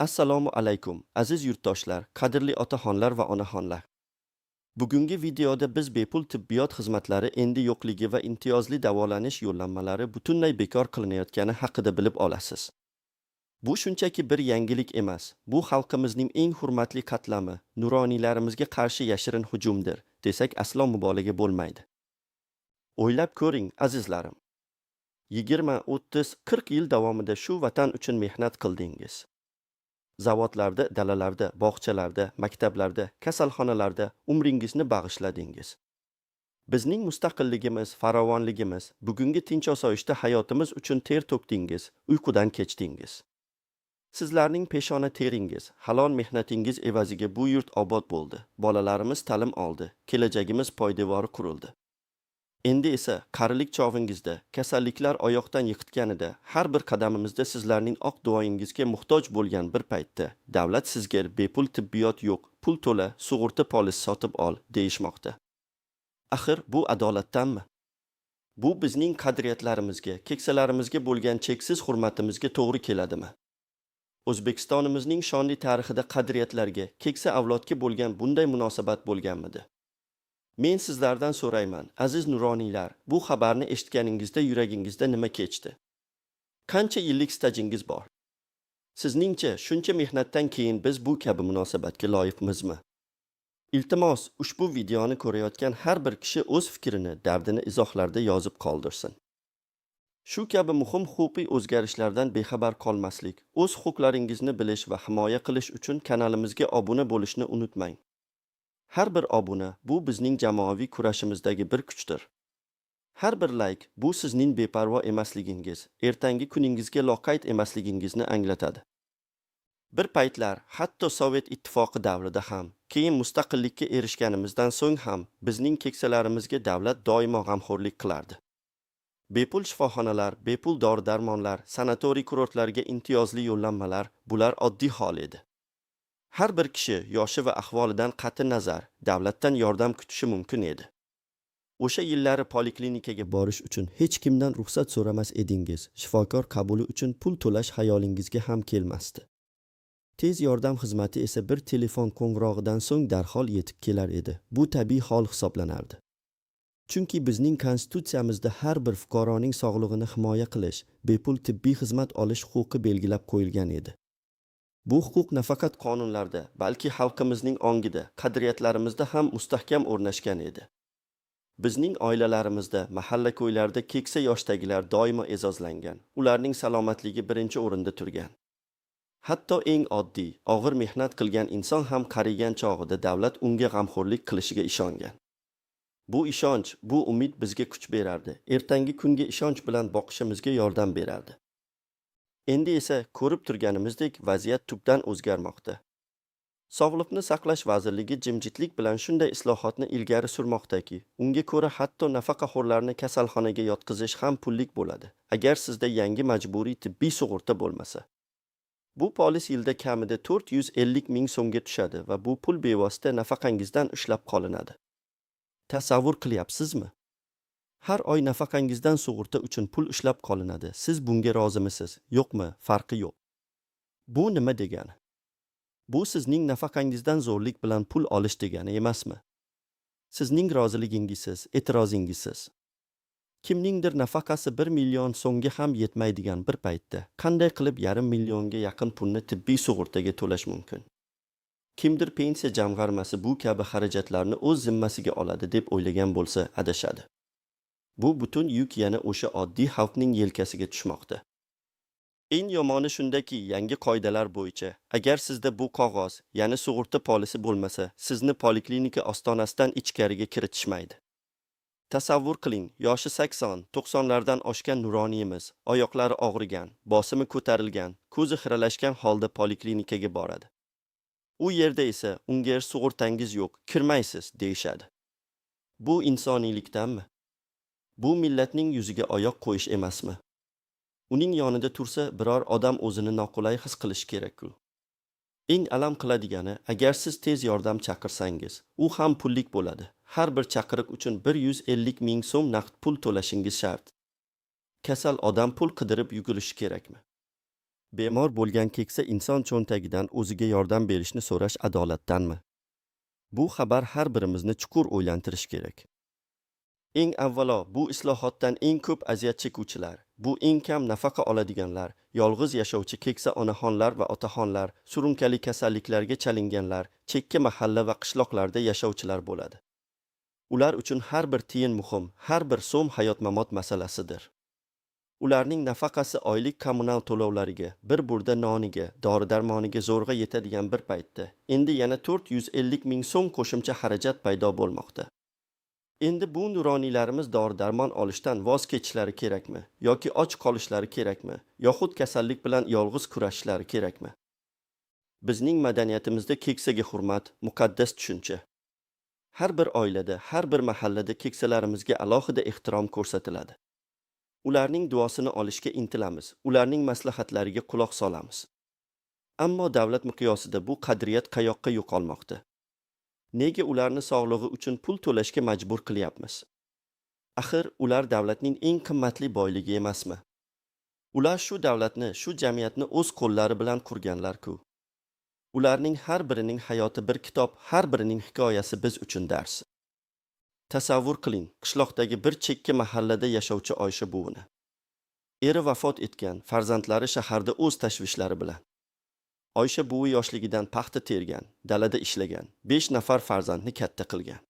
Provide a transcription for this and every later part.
Assalomu alaykum, aziz yurtdoshlar, qadrli otaxonlar va onaxonlar. Bugungi videoda biz bepul tibbiyot xizmatlari endi yo'qligi va imtiyozli davolanish yo'llanmalari butunlay bekor qilinayotgani haqida bilib olasiz. Bu shunchaki bir yangilik emas, bu xalqimizning eng hurmatli qatlami, nuroniylarimizga qarshi yashirin hujumdir, desak aslo mubolag'a bo'lmaydi. O'ylab ko'ring, azizlarim. 20, 30, 40 yil davomida shu vatan uchun mehnat qildingiz. Zavodlarda, dalalarda, bog'chalarda, maktablarda, kasalxonalarda umringizni bag'ishladingiz. Bizning mustaqilligimiz, farovonligimiz, bugungi tinch osoyishta hayotimiz uchun ter to'kdingiz, uyqudan kechdingiz. Sizlarning peshona teringiz, halol mehnatingiz evaziga bu yurt obod bo'ldi, bolalarimiz ta'lim oldi, kelajagimiz poydevori qurildi. Endi esa qarilik chog'ingizda, kasalliklar oyoqdan yiqitganida, har bir qadamimizda sizlarning oq duoyingizga muhtoj bo'lgan bir paytda davlat sizga bepul tibbiyot yo'q, pul to'la, sug'urta polisi sotib ol deyishmoqda. Axir bu adolatdanmi? Bu bizning qadriyatlarimizga, keksalarimizga bo'lgan cheksiz hurmatimizga to'g'ri keladimi? O'zbekistonimizning shonli tarixida qadriyatlarga, keksa avlodga bo'lgan bunday munosabat bo'lganmidi? Men sizlardan so'rayman, aziz nuroniylar, bu xabarni eshitganingizda yuragingizda nima kechdi? Qancha yillik stajingiz bor? Sizningcha shuncha mehnatdan keyin biz bu kabi munosabatga loyiqmizmi? Iltimos, ushbu videoni ko'rayotgan har bir kishi o'z fikrini, dardini izohlarda yozib qoldirsin. Shu kabi muhim huquqiy o'zgarishlardan bexabar qolmaslik, o'z huquqlaringizni bilish va himoya qilish uchun kanalimizga obuna bo'lishni unutmang. Har bir obuna bu bizning jamoaviy kurashimizdagi bir kuchdir. Har bir layk bu sizning beparvo emasligingiz, ertangi kuningizga loqayd emasligingizni anglatadi. Bir paytlar hatto Sovet Ittifoqi davrida ham, keyin mustaqillikka erishganimizdan so'ng ham bizning keksalarimizga davlat doimo g'amxo'rlik qilardi. Bepul shifoxonalar, bepul dori-darmonlar, sanatoriy kurortlarga imtiyozli yo'llanmalar bular oddiy hol edi. Har bir kishi yoshi va ahvolidan qat'i nazar davlatdan yordam kutishi mumkin edi. O'sha yillari poliklinikaga borish uchun hech kimdan ruxsat so'ramas edingiz, shifokor qabuli uchun pul to'lash xayolingizga ham kelmasdi. Tez yordam xizmati esa bir telefon qo'ng'irog'idan so'ng darhol yetib kelar edi. Bu tabiiy hol hisoblanardi. Chunki bizning konstitutsiyamizda har bir fuqaroning sog'lig'ini himoya qilish, bepul tibbiy xizmat olish huquqi belgilab qo'yilgan edi. Bu huquq nafaqat qonunlarda, balki xalqimizning ongida, qadriyatlarimizda ham mustahkam o'rnashgan edi. Bizning oilalarimizda, mahalla-ko'ylarda keksa yoshdagilar doimo e'zozlangan. Ularning salomatligi birinchi o'rinda turgan. Hatto eng oddiy, og'ir mehnat qilgan inson ham qarigan chog'ida davlat unga g'amxo'rlik qilishiga ishongan. Bu ishonch, bu umid bizga kuch berardi. Ertangi kunga ishonch bilan boqishimizga yordam berardi. Endi esa ko'rib turganimizdek vaziyat tubdan o'zgarmoqda. Sog'liqni saqlash vazirligi jimjitlik bilan shunday islohotni ilgari surmoqdaki, unga ko'ra hatto nafaqaxo'rlarni kasalxonaga yotqizish ham pullik bo'ladi, agar sizda yangi majburiy tibbiy sug'urta bo'lmasa. Bu polis yilda kamida 450 ming so'mga tushadi va bu pul bevosita nafaqangizdan ushlab qolinadi. Tasavvur qilyapsizmi? Har oy nafaqangizdan sug'urta uchun pul ushlab qolinadi. Siz bunga rozimisiz, yo'qmi, farqi yo'q. Bu nima degani? Bu sizning nafaqangizdan zo'rlik bilan pul olish degani emasmi? Sizning roziligingizsiz, e'tirozingizsiz. Kimningdir nafaqasi 1 million so'mga ham yetmaydigan bir paytda qanday qilib yarim millionga yaqin pulni tibbiy sug'urtaga to'lash mumkin? Kimdir pensiya jamg'armasi bu kabi xarajatlarni o'z zimmasiga oladi deb o'ylagan bo'lsa, adashadi. Bu butun yuk yana o'sha oddiy xalqning yelkasiga tushmoqda. Eng yomoni shundaki, yangi qoidalar bo'yicha, agar sizda bu qog'oz, ya'ni sug'urta polisi bo'lmasa, sizni poliklinika ostonasidan ichkariga kiritishmaydi. Tasavvur qiling, yoshi 80, 90lardan oshgan nuroniyimiz, oyoqlari og'rigan, bosimi ko'tarilgan, ko'zi xiralashgan holda poliklinikaga boradi. U yerda esa unga sug'urtangiz yo'q, kirmaysiz deyishadi. Bu insoniylikdanmi? Bu millatning yuziga oyoq qo'yish emasmi? Uning yonida tursa biror odam o'zini noqulay his qilishi kerak-ku. Eng alam qiladigani, agar siz tez yordam chaqirsangiz, u ham pullik bo'ladi. Har bir chaqiriq uchun 150 ming so'm naqd pul to'lashingiz shart. Kasal odam pul qidirib yugurishi kerakmi? Bemor bo'lgan keksa inson cho'ntagidan o'ziga yordam berishni so'rash adolatdanmi? Bu xabar har birimizni chuqur o'ylantirishi kerak. Eng avvalo, bu islohotdan eng ko'p aziyat chekuvchilar, bu eng kam nafaqa oladiganlar, yolg'iz yashovchi keksa onaxonlar va otaxonlar, surunkali kasalliklarga chalinganlar, chekka mahalla va qishloqlarda yashovchilar bo'ladi. Ular uchun har bir tiyin muhim, har bir so'm hayot-mamot masalasidir. Ularning nafaqasi oylik kommunal to'lovlariga, bir burda noniga, dori-darmoniga zo'rg'a yetadigan bir paytda, endi yana 450 ming so'm qo'shimcha xarajat paydo bo'lmoqda. Endi bu nuroniylarimiz dori-darmon olishdan voz kechishlari kerakmi yoki och qolishlari kerakmi, yoxud kasallik bilan yolg'iz kurashishlari kerakmi? Bizning madaniyatimizda keksaga hurmat muqaddas tushuncha. Har bir oilada, har bir mahallada keksalarimizga alohida ehtirom ko'rsatiladi. Ularning duosini olishga intilamiz, ularning maslahatlariga quloq solamiz. Ammo davlat miqyosida bu qadriyat qayoqqa yo'qolmoqda? Nega ularni sog'lig'i uchun pul to'lashga majbur qilyapmiz? Axir ular davlatning eng qimmatli boyligi emasmi? Ular shu davlatni, shu jamiyatni o'z qo'llari bilan qurganlar-ku. Ularning har birining hayoti bir kitob, har birining hikoyasi biz uchun dars. Tasavvur qiling, qishloqdagi bir chekka mahallada yashovchi Oysha buvini. Eri vafot etgan, farzandlari shaharda o'z tashvishlari bilan. Oysha buvi yoshligidan paxta tergan, dalada ishlagan, 5 nafar farzandni katta qilgan.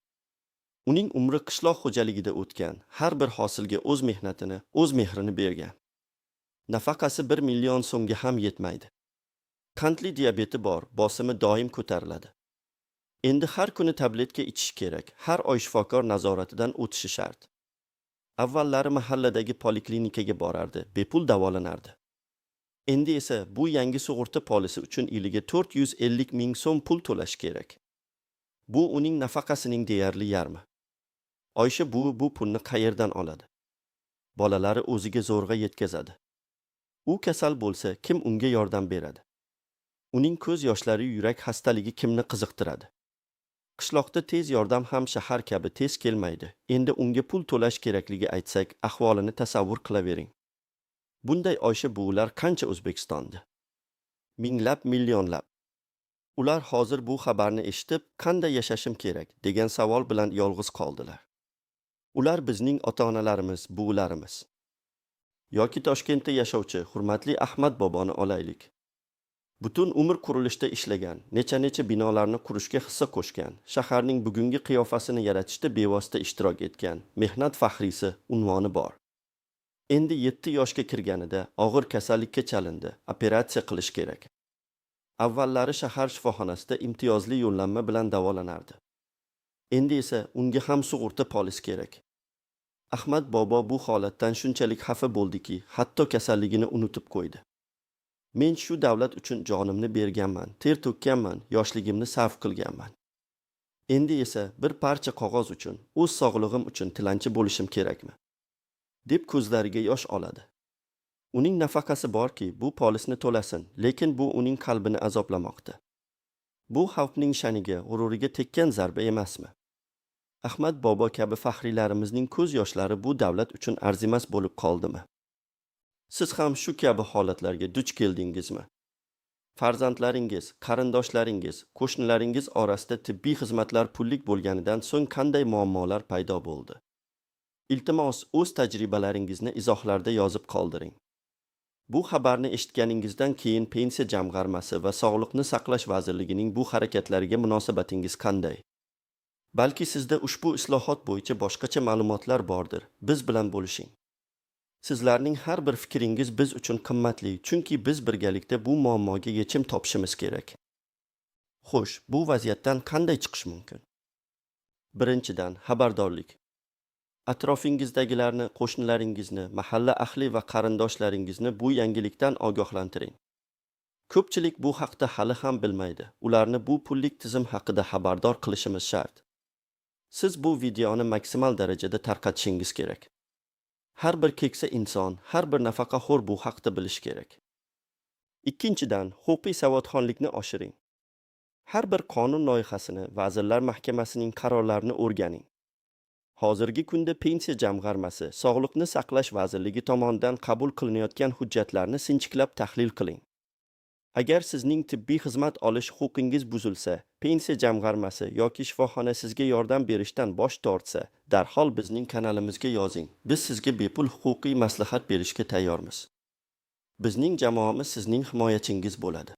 Uning umri qishloq xo'jaligida o'tgan, har bir hosilga o'z mehnatini, o'z mehrini bergan. Nafaqasi 1 million so'mga ham yetmaydi. Qandli diabeti bor, bosimi doim ko'tariladi. Endi har kuni tabletka ichish kerak, har oy shifokor nazoratidan o'tishi shart. Avvallari mahalladagi poliklinikaga borardi, bepul davolanardi. Endi esa bu yangi sug'urta polisi uchun yiliga 450 ming so'm pul to'lash kerak. Bu uning nafaqasining deyarli yarmi. Oysha buvi bu pulni qayerdan oladi? Bolalari o'ziga zo'rg'a yetkazadi. U kasal bo'lsa, kim unga yordam beradi? Uning ko'z yoshlari, yurak xastaligi kimni qiziqtiradi? Qishloqda tez yordam ham shahar kabi tez kelmaydi. Endi unga pul to'lash kerakligi aytsak, ahvolini tasavvur qilavering. Bunday Oysha buvilar qancha O'zbekistonda? Minglab, millionlab. Ular hozir bu xabarni eshitib, qanday yashashim kerak degan savol bilan yolg'iz qoldilar. Ular bizning ota-onalarimiz, buvilarimiz. Yoki Toshkentda yashovchi hurmatli Ahmad boboni olaylik. Butun umr qurilishda ishlagan, necha-necha binolarni qurishga hissa qo'shgan, shaharning bugungi qiyofasini yaratishda bevosita ishtirok etgan, mehnat faxriysi unvoni bor. Endi 7 yoshga kirganida og'ir kasallikka chalindi, operatsiya qilish kerak. Avvallari shahar shifoxonasida imtiyozli yo'llanma bilan davolanardi. Endi esa unga ham sug'urta polisi kerak. Ahmad bobo bu holatdan shunchalik xafa bo'ldiki, hatto kasalligini unutib qo'ydi. Men shu davlat uchun jonimni berganman, ter to'kkanman, yoshligimni sarf qilganman. Endi esa bir parcha qog'oz uchun, o'z sog'lig'im uchun tilanchi bo'lishim kerakmi? Deb ko'zlariga yosh oladi. Uning nafaqasi borki, bu polisni to'lasin, lekin bu uning qalbini azoblamoqda. Bu xalqning sha'niga, g'ururiga tekkan zarba emasmi? Ahmad bobo kabi faxriylarimizning ko'z yoshlari bu davlat uchun arzimas bo'lib qoldimi? Siz ham shu kabi holatlarga duch keldingizmi? Farzandlaringiz, qarindoshlaringiz, qo'shnilaringiz orasida tibbiy xizmatlar pullik bo'lganidan so'ng qanday muammolar paydo bo'ldi? Iltimos, o'z tajribalaringizni izohlarda yozib qoldiring. Bu xabarni eshitganingizdan keyin Pensiya jamg'armasi va Sog'liqni saqlash vazirligining bu harakatlariga munosabatingiz qanday? Balki sizda ushbu islohot bo'yicha boshqacha ma'lumotlar bordir. Biz bilan bo'lishing. Sizlarning har bir fikringiz biz uchun qimmatli, chunki biz birgalikda bu muammoga yechim topishimiz kerak. Xo'sh, bu vaziyatdan qanday chiqish mumkin? Birinchidan, xabardorlik. Atrofingizdagilarni, qo'shnilaringizni, mahalla ahli va qarindoshlaringizni bu yangilikdan ogohlantiring. Ko'pchilik bu haqda hali ham bilmaydi. Ularni bu pullik tizim haqida xabardor qilishimiz shart. Siz bu videoni maksimal darajada tarqatishingiz kerak. Har bir keksa inson, har bir nafaqaxo'r bu haqda bilishi kerak. Ikkinchidan, huquqiy savodxonlikni oshiring. Har bir qonun loyihasini, Vazirlar Mahkamasining qarorlarini o'rganing. Hozirgi kunda Pensiya jamg'armasi, Sog'liqni saqlash vazirligi tomonidan qabul qilinayotgan hujjatlarni sinchiklab tahlil qiling. Agar sizning tibbiy xizmat olish huquqingiz buzilsa, pensiya jamg'armasi yoki shifoxona sizga yordam berishdan bosh tortsa, darhol bizning kanalimizga yozing. Biz sizga bepul huquqiy maslahat berishga tayyormiz. Bizning jamoamiz sizning himoyachingiz bo'ladi.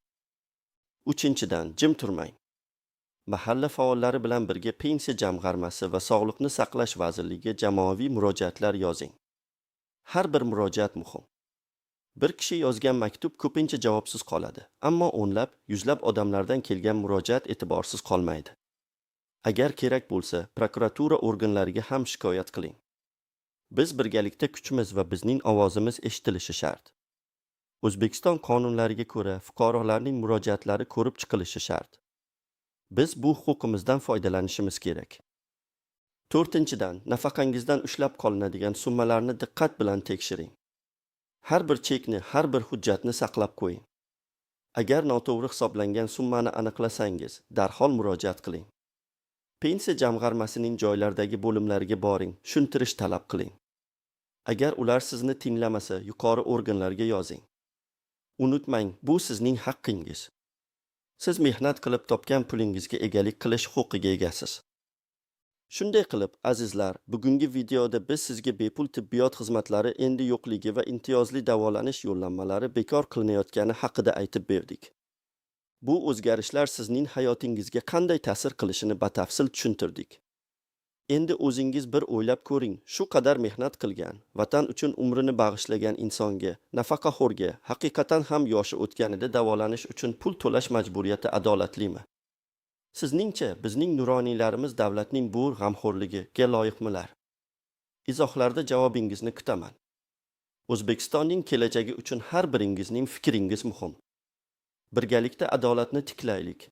Uchinchidan, jim turmang. Mahalla faollari bilan birga Pensiya jamg'armasi va Sog'liqni saqlash vazirligiga jamoaviy murojaatlar yozing. Har bir murojaat muhim. Bir kishi yozgan maktub ko'pincha javobsiz qoladi, ammo o'nlab, yuzlab odamlardan kelgan murojaat e'tiborsiz qolmaydi. Agar kerak bo'lsa, prokuratura organlariga ham shikoyat qiling. Biz birgalikda kuchmiz va bizning ovozimiz eshitilishi shart. O'zbekiston qonunlariga ko'ra, fuqarolarning murojaatlari ko'rib chiqilishi shart. Biz bu huquqimizdan foydalanishimiz kerak. To'rtinchidan, nafaqangizdan ushlab qolinadigan summalarni diqqat bilan tekshiring. Har bir chekni, har bir hujjatni saqlab qo'ying. Agar noto'g'ri hisoblangan summani aniqlasangiz, darhol murojaat qiling. Pensiya jamg'armasining joylardagi bo'limlariga boring, tushuntirish talab qiling. Agar ular sizni tinglamasa, yuqori organlarga yozing. Unutmang, bu sizning haqqingiz. Siz mehnat qilib topgan pulingizga egalik qilish huquqiga egasiz. Shunday qilib, azizlar, bugungi videoda biz sizga bepul tibbiyot xizmatlari endi yo'qligi va imtiyozli davolanish yo'llanmalari bekor qilinayotgani haqida aytib berdik. Bu o'zgarishlar sizning hayotingizga qanday ta'sir qilishini batafsil tushuntirdik. Endi o'zingiz bir o'ylab ko'ring, shu qadar mehnat qilgan, vatan uchun umrini bag'ishlagan insonga, nafaqaxo'rga haqiqatan ham yoshi o'tganida davolanish uchun pul to'lash majburiyati adolatlimi? Sizningcha, bizning nuroniylarimiz davlatning bu g'amxo'rligiga loyiqmilar? Izohlarda javobingizni kutaman. O'zbekistonning kelajagi uchun har biringizning fikringiz muhim. Birgalikda adolatni tiklaylik.